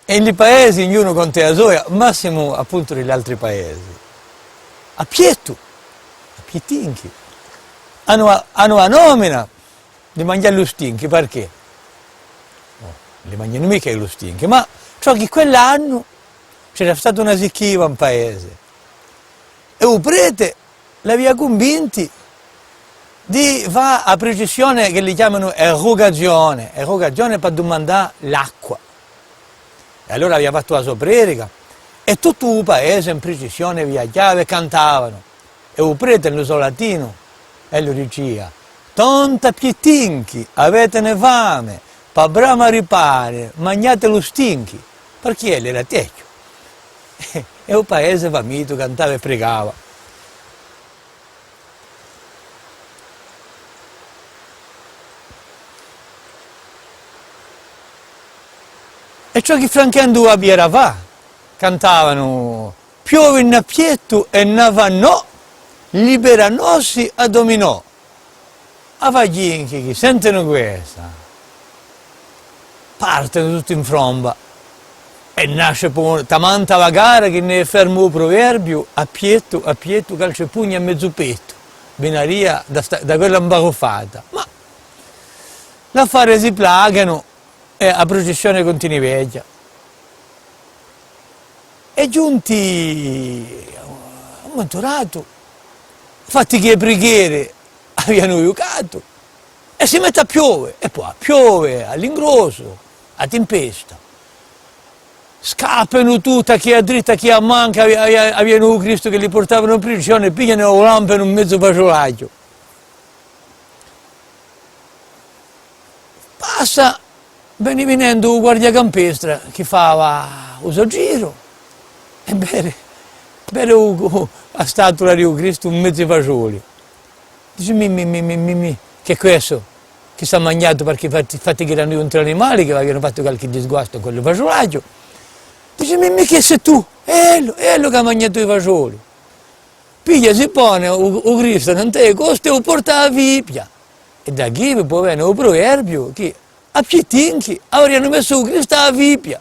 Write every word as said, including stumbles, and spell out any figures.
È in li paesi, ognunu conta a soia, massimu appuntu di l'altri paesi. À Piettu, à Piettinchi, anu a, anu a nomina di manghjà lu stinchi, parchì? Oh, ùn li manghjanu micca i lu stinchi, ma ciò chì quell'annu c'era stata una sicchia in paese. È u prete l'avia cunvinti di fà a prucissione ch'elli chjamanu e rugazione, e rugazione pà dumandà l'acqua. È allora avia fattu a so predica, è tuttu u paese in prucissione viaghjava è cantavanu. È u prete, in lu so latinu, ellu dicia: «Tonta Piettinchi, avetene fame, pà brama di pane, magnate lu stinchi», parchì ellu era techju. È u paese famitu cantava è pregava. È ciò chì franchendu a biera fà, cantavanu: «Piove in Appiettu è in Avannò, libera nossi à Dominò». A Faghjinchi chì sentenu quessa, partenu tutti in fromba. È nasce po tamanta vaccara chì n'hè fermu u pruverbiu: «Appiettu, Appiettu, calci è pugna à mezu pettu». Vinaria da sta, da quella imbaruffata. Ma l'affare si placanu è a prucissione cuntinueghja. È ghjunti à un mumentu datu, fatti chì e prighere avianu ghjucatu, è si mette à piove, è po piove à l'ingrossu, a timpesta. Scappanu tutti, à chì à dritta, à chì à manca, avi-, avi-, avianu u Cristu chì li purtavanu in prighione, piglianu è u lampanu in mezu à u fasgiulaghju. Passa, veni vinendu u guardia campestre chì fava u so giru è vede, vede u, u, a statula di u Cristu in mezu à i fasgioli. Dice: «Mì, mì, mì, chì hè quessu? Chì s'hà magnatu, parchì fatti, fatti chì eranu ghjunti l'animali, chì avianu fattu qualchì disguastu cù u fasgiulaghju.» Dice: «Mì, mì, chì sì tù?» «Hè ellu, hè ellu chì hà magnatu i fasgioli.» Piglia, si pone u, u Cristu nant'à e coste è u porta à a fibbia. È da quì po vene u pruverbiu chì à Piettinchi avrianu messu u Cristu à a fibbia.